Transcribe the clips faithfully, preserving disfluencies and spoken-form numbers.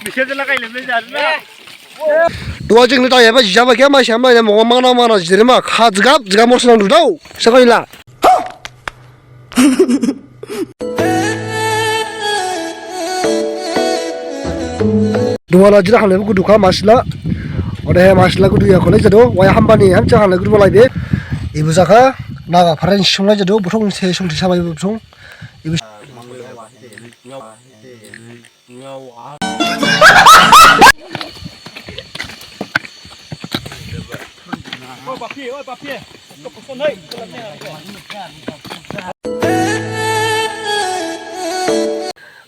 Bisa jela kai lebe jadu na. Duha jing ni tayaba jaba kya ma sham na ya mo mangna mangna jirima kha jigap jigap mor sinang dudau. Sakai la. Duha la jira hanle gudu kha masila. Ode he masila gudu ya kole jadu. Waya hambani hamcha hanle gudu balai be. Ibu jaka naga pharan sunglai jadu. Buthung se sung thisa bai buthung. Ibu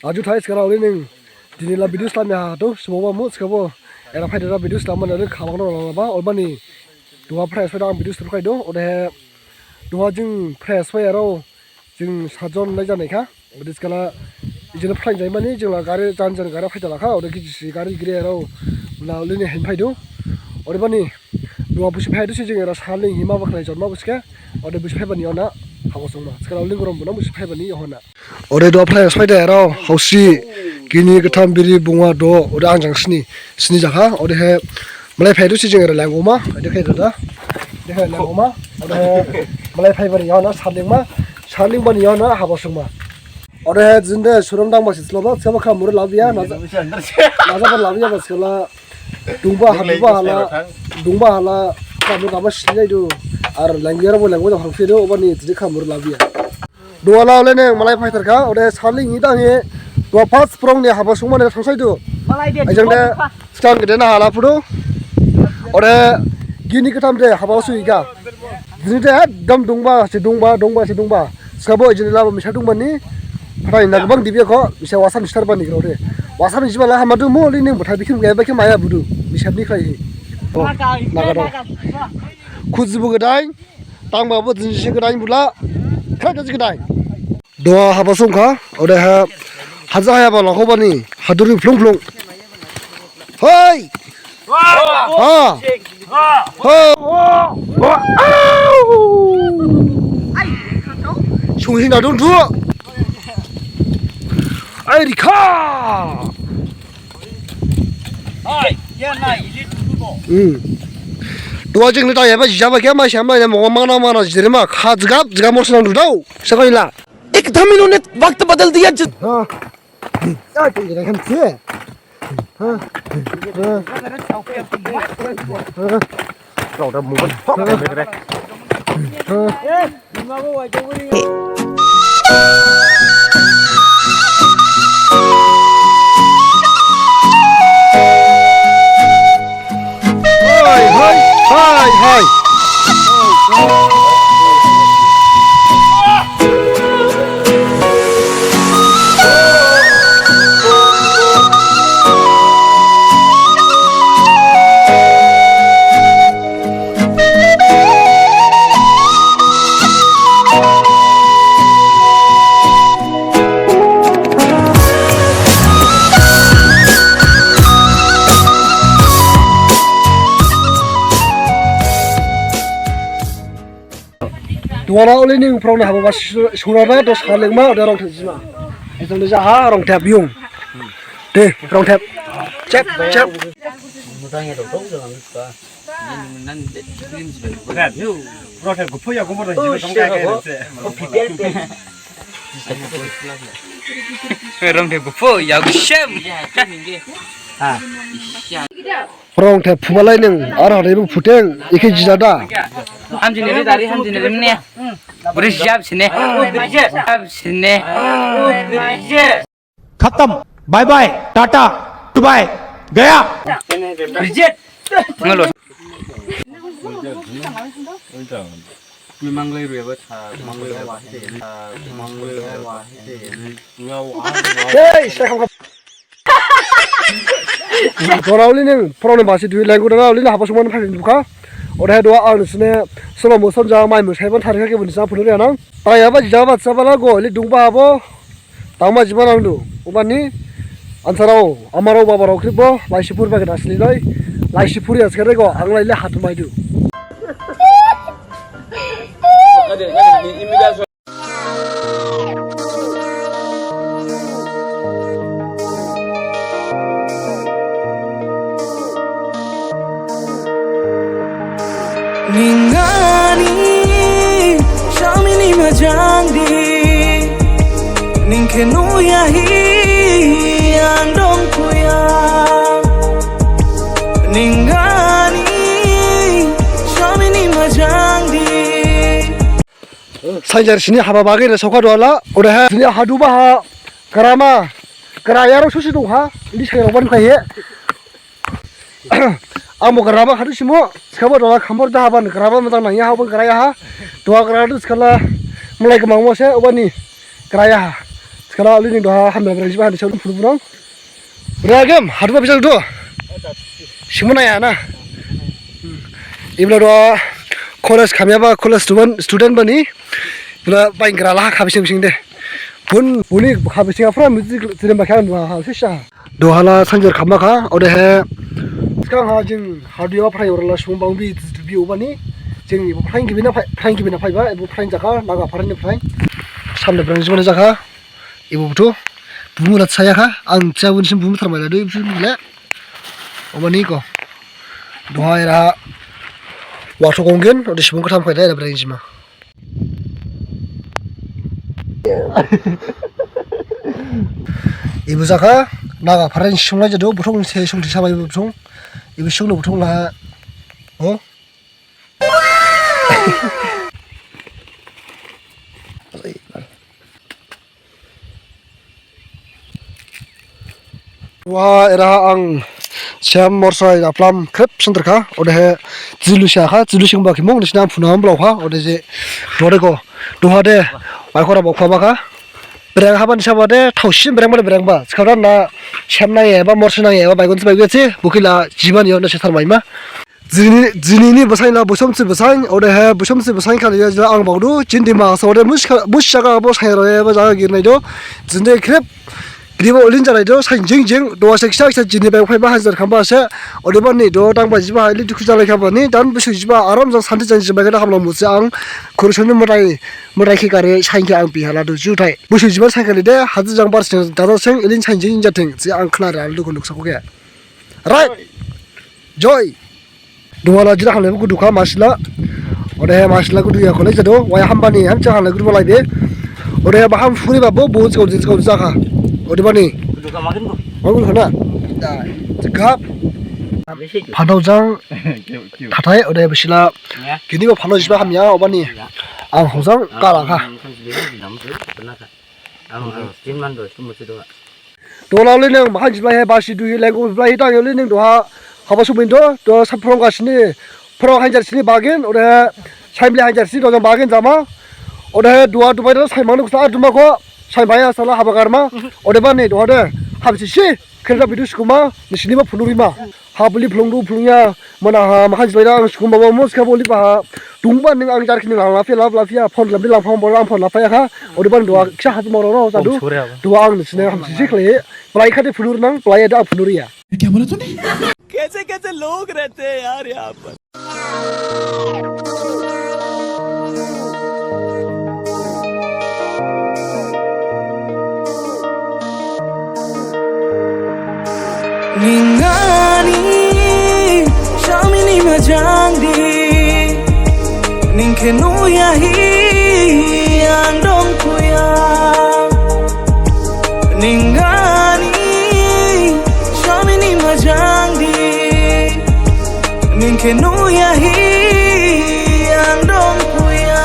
Aju thai skara uli ning. Dini la video slam ya tu, semua mu skabo. Era phai dera video slam mana ri khabang ro la ba, olbani. Duha fresh phai dang video slam khai do, ode he. Duha jing fresh phai aro. Jing sajon lai janai kha. Bidi skala ijin phain jai mani jing la gari jan jan gari phai jala kha. Ode kiji si gari giri aro. La lini hen phai do. Ode bani. Duha busi phai do si jing era saling hima bakhlai jon ma busi kha. Ode busi phai bani ona. Habo song ma. Skala ling gorom bona busi phai bani ona. Ode duha phai phai da aro. Hausi. Gini gatham biri bunga do. Ode anjang sini. Sini jakha. Ode he. Malai phai du si jing era lengoma, ede khai da. Ede khai lengoma. Ode malai phai bani yaona sarling ma, sarling bani yaona habo sung ma. Ode jinde suram dang ma si sloba, saba khamur labiya, naja. Naja ba labiya ba skala. Dungba haduba hala, dungba hala, khamur kama silai du. Ar lengya bo lengba da hangse du, obani jide khamur labiya. Duha la ole ne malai phai tharkha, ode saling idang he, duha pas prong ne haba sungma ne thangsai du. Malai de. Ajang de, duha, duha. Skang gede na hala phudu. Ode gini gatham de haba sui ga. Gini de ekdom dungba, si dungba, dungba, si dungba. Skabo ijin labo misa dungba ni. Phatai na gabang dibiya kho, misa wasam sitar bani kho de. Wasam jiba la hamadu mu, li ning buthai bikhim gaya bikhim maya budu. Misa ni khai hi. Oh, naga dong. Khujibu gedai. Tangba bo jinjisi gdain bula. Kha gaji gdain. Duha haba songkha, ode ha, haja haya ba lakho bani, haduri phlung phlung. Hoi! Ha! Ha! Sunghi na dong du. Ai rikha! Hai, ya nai, ili tutu bo. Hmm. Duha jing ni ta yaba jaba kya ma sham na mo mangna mangna jirima kha jigap jigap mor sinang dudau. Sakai la. एकदम इन्होंने वक्त बदल दिया। हाँ। क्या चाहिए रे हमसे? हाँ। हाँ। हाँ। Rong da mungkin. Hok, hok, hok. Hai, hai, hai, hai. Duha la uli ning phrang na haba ba su-, sura na dos kha lengma, ode rong thep jima. Ejang de jaha rong thep yung. De, rong thep. Cep, cep. Rong thep guphu ya gumur rong jiba tong kai kai se. Rong thep guphu ya gusem. Ha. Rong thep phubalai ning, ar hare bu phuteng, ikhe jijada. Hamjini le dari, hamjini le mne. Buri jab sine. Jab sine. खत्म, bye bye, tata, goodbye, गया। Ngalo. Manglai ruya ba tha, manglai wa hite, manglai wa hite. Hey, Dora uli ning, phrang ni basi dui lenggu dora uli na haba suman phai bukha. Ode duha ang sine, solo mo sonja mai mo saiban tharikha khe buni sa phunu rianang. Tayaba jaba sabala go, ili dungba abo. Tangma jiba nangdu. Ubani, ansarao, amarao babarao khrip bo, laisi phurba khe daslilai. Laisi phuri askare go, ang laile hathumaidu. Ning ani, shamini majang di, ning khe nuya hi, ang dongphuya. Ning ani, shamini majang di. Sainjar sini haba bagwi re sokha duhala, odehe sini hadu baha, grama, grayarok susi dongha, ini sairok ban kaiye. Ang bo graba khadu simo, sikhabo dola khambor jahaban graba mojang nangya ha, oban graya ha. Doha gradu sikhala malai gmangmo se, obani graya ha. Sikhala alini doha hamya berang jiba hadi salu phuru phurang. Ragam, hadu ba bisal do. Simo naya na. Ibla doha college khamyaba college student, student bani. Ibla bain grala ha khabising bising de. Bun, buni khabising afra music tirim bakhan doha ha sisa. Dohala sainjar khamma kha, odehe. Sgang ha jing hadu yawa phrai orala sung bang bi bi obani. Jing ibo phrai gibina phai, phrai gibina phaiba, ibo phrai jakha, naga phrai ni phrai. Samne phrai jibana jakha, ibo buthu. Bumu la saya kha, ang cha bun sim bumu tharmai la do, ibo sim le. Obani ko. Doha era. Wathok onggen, ode sibung khatham khaida era phrai jima. Ibu jakha, naga phara ni sung lai jadu, buthung se sung thisa bai buthung. Ibu sung no buthung la. Oh. Wa era ang sem morsai aplam khrip center kha, odehe jilu sia kha, jilu sing ba khimung, nisina phuna am blau kha, ode je, dode ko, doha de, bai khora bok kha ba kha, bereng haban saba de, thausin bereng ba de bereng ba, sekarang na, sem nang ye, ba morsai nang ye, ba baigun se baigun se, bukila jiban yo, na se tharmai ma. Jini, jinini basain la busomsi basain, odehe busomsi basain khali ya jila ang baodu, jin Dima Hasao de mus kha-, mus jaga bo sain rao ya ba jaga gir naidu, jinde khrip, gribo ulin jalaidu, sain jing jing, doha se kisa kisa jini bai phaiba hajar khamba se, odebani do dangba jiba haili dukhu jalai khamba ni, dan busu jiba aram jang santi jang jiba khada hamla musi ang, khurusoni madai, madai khi kare sain khe ang bihala du juthai. Busu jiba sain khali de, haji jang bar sing, dada sing, ilin sain jing jathing, si ang khna re, al dukhu nuksa kho khe. Right. Joy. Duha la jira hamlai gudu kha masila. Odehe masila gudu ya khole jadu. Waya hambani hamcha hamlai gudu balai be. Odehe baham furi ba bo bo jikau jikau jakha. Odebani. Gudu kha magin bo. Magin kha na. Da. Jikap. Phanthao jang. Kiu, kiu. Thathai odehe bisila. Ya. Gini ba phanthao jiba hamya obani. Ya. Ang hojang kala kha. Ang, ang, tin man do, tin musi do. Dola le nang mahan jiblai he basi duhi lengkong jiblai he dang yoli nang doha haba subin do, do sa phrong gasini, phrong hanjar sini bagin, ode saimli hanjar sini dojang bagin jama, ode doha dubai do saimang nuksa duma ko, saimaya sala haba garma, odebani doha de, hamsi si, kherda bidu sukuma, nisini ma phunurima. Habli phlungdu phlungya, mana ha, mahan jibaida ang sukum baba mos kha boli ba ha. Dungba ning ang jar khini lang laphiya, lap laphiya, phone lamdi lang phang bol ang phone laphiya kha. Odebani doha kisa hat moro ro jadu. Phone sore aba. Doha ang nisine ham sisi khle. Plai khade phunur nang, plai ada phunur ya. ये क्या बोला तूने? कैसे कैसे लोग रहते हैं यार यहाँ पर। Ning ani, shamini majang di, ning khe nuya hi, ang dongphuya. Ning ani, shamini majang di, ning khe nuya hi, ang dongphuya.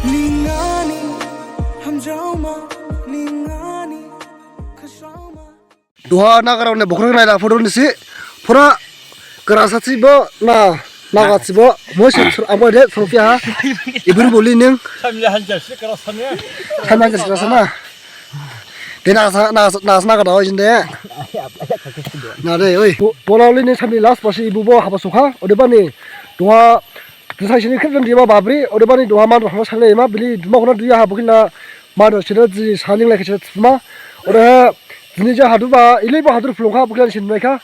Ning ani hamjaoma, ning ani khasaoma. Duha nagarao ne bokhorok naila photo nisi. Phura grasa thibo na naga thibo. Moi sur sur abo de sophiya ha. Ibun boli ning. Samle hanjar si grasa ne. Samle hanjar si grasa na. De nasa nasa nasa nagarao jinde. Na de oi. Bo-, bola oli ni samle last pasi ibu bo haba sukha. Odebani duha Jisai sini khrip jang diba babri, odebani duha man rahma sale ma bili duma khona duya ha bukila Mano sina ji saling lai khe sina thuma. Ora jini ja hadu ba, ili ba hadur phlung kha, buklan sin mai kha.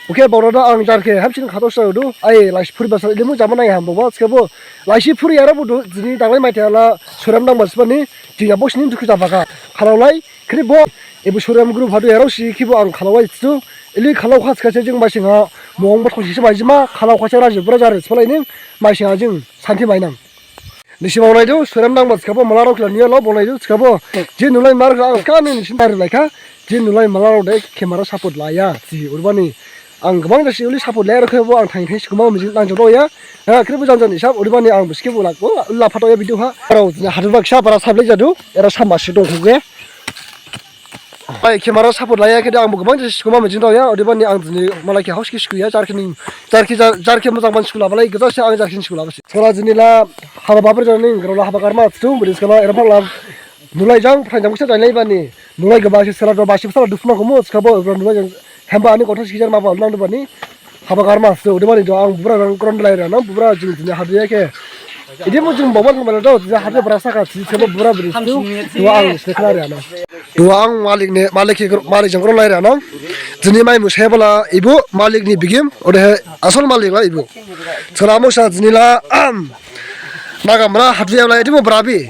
Oke, baora da ang jar khe hamsin khato sa du. Ai, laisi phuri basa ili mu jama nai ham bo ba, thikhabo. Laisi phuri yara bo du, jini danglai mai thala, suram dang ba sibani, jing ya bo sini dukhu jaba kha. Khalao lai, khri bo, ebo suram group hadu yara si, khibo ang khalao lai tu. Ili khalao kha thikha se jing mai sing ha, mong bo thongsi se mai jima, khalao kha se raji bura jar, sipalai ning, mai sing ha jing, santi mai nang. Nisi baonaidu, suram dang ba thikhabo, malarao khla niya lao baonaidu, thikhabo. Je nulai mar kha, ang kha ni nisi nari lai kha. Je nulai malarao de camera support laya, si urbani. Ang gabang jasi uli support laya rokhe bo, ang thain thain sikuma mijing nang jodo ya. Ha, khribu jan jan isap, urbani ang biski bo lak, bo, la phato ya video ha. Rao, hadu bak sa, bara sablai jadu, era sama si dong khuge. Ai, camera support laya khe de ang bo gabang jasi sikuma mijing dao ya, odebani ang jini malai khe house khe siku ya, jar khe ning, jar khe, jar, jar khe mojang ban siku laba lai, gaja se ang jar khe siku laba se. Sala jini la, haba babri jani, garo la haba karma, tu, beri sala, era phang la, nulai jang, phan jang kisa jang lai bani, nulai gaba se sala, do basi sala, dufna komo, thikhabo, ebra nulai jang, hemba ani kotha sikijar ma ba, nang do bani, haba karma, tu, odebani do ang bubra rang kron lai ra, nang bubra jing jini hadu ya khe. Idi mo jing bawa thang bala do, jing hadu bra saka, si sebo bubra beri tu, do ang se khla ra na. Duha ang malik ni, malik ki, malik jang kron lai ra nang. Jini mai muse bala ibu malik ni bigim, odehe asol malik la ibu. Sala musa jini la, am, nagamra hadu ya la idi mo brabi.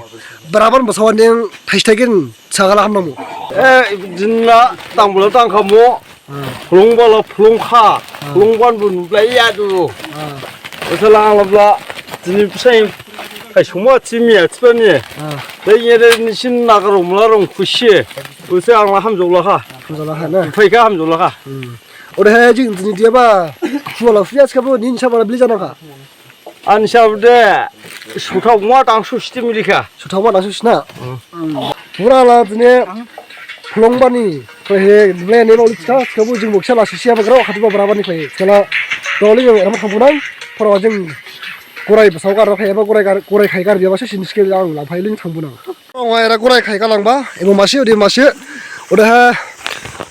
Braban basawa ning thais thaigin sagala ham nang mu. Eh, jini la tang bala tang khamu. Phlung bala phlung kha. Phlung ban bu nublai ya du. Sala ang la bla, jini bsai, khai suma thimi ya, thibani. Lai yere nisin nagarao mlarao khusi. Use ang la hamjaola kha. Hamjaola kha na? Phaikha hamjaola kha. Odehe jing jini diya ba, suala fias kha bo, nin sabala bili jana kha. Ani sab de, suthao ma tang su siti mili kha. Suthao ma tang su sina? Pura la jini, phlung bani, khe he, ble ne lo lista, khe bo jing boksa la sisi ya ba grao, khati ba bra bani khe. Sala, doli jang, ram kham bunang, pura jing, kurai basao kar, khe ba kurai kar, kurai khai kar, biya ba sisi niske ang la phai ling thang bunang. Ong era gorai khai kalangba, ebo masi, odi masi. Odehe,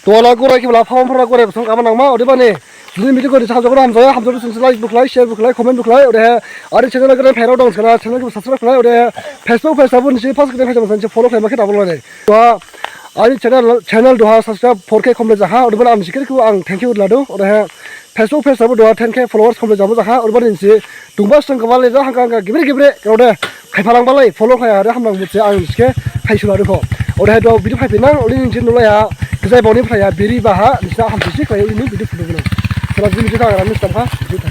duha la gorai kibla phang phra gorai basang kama nangma, odebani. Jini video khe de sajo kora hamjaya, hamjaya sung like bukhlai, share bukhlai, comment bukhlai, odehe. Ari channel khe phairao dong, channel, channel khe subscribe khlai, odehe. Facebook page abo nisi first khe page abo nisi follow khlai ma khe double lai. Duha, ari channel, channel duha subscribe four K complete jaha, odebani ang nisi khe ang thank you ladu, odehe. Facebook page abo duha ten K followers complete jabo jaha, odebani nisi dungba sung kaba le ja hangka hangka gibre gibre, ode. Khai phalang balai, follow khai, ode hamlang butse ang nisi khe khai sula dukho. Odehe do video khai pinang, oli nisi nulai ha, gejai baoni phlai ha, biri baha, nisi hamsisi khai, oli ni video photo gunang. Sala jini video kha, rami stam kha, video kha.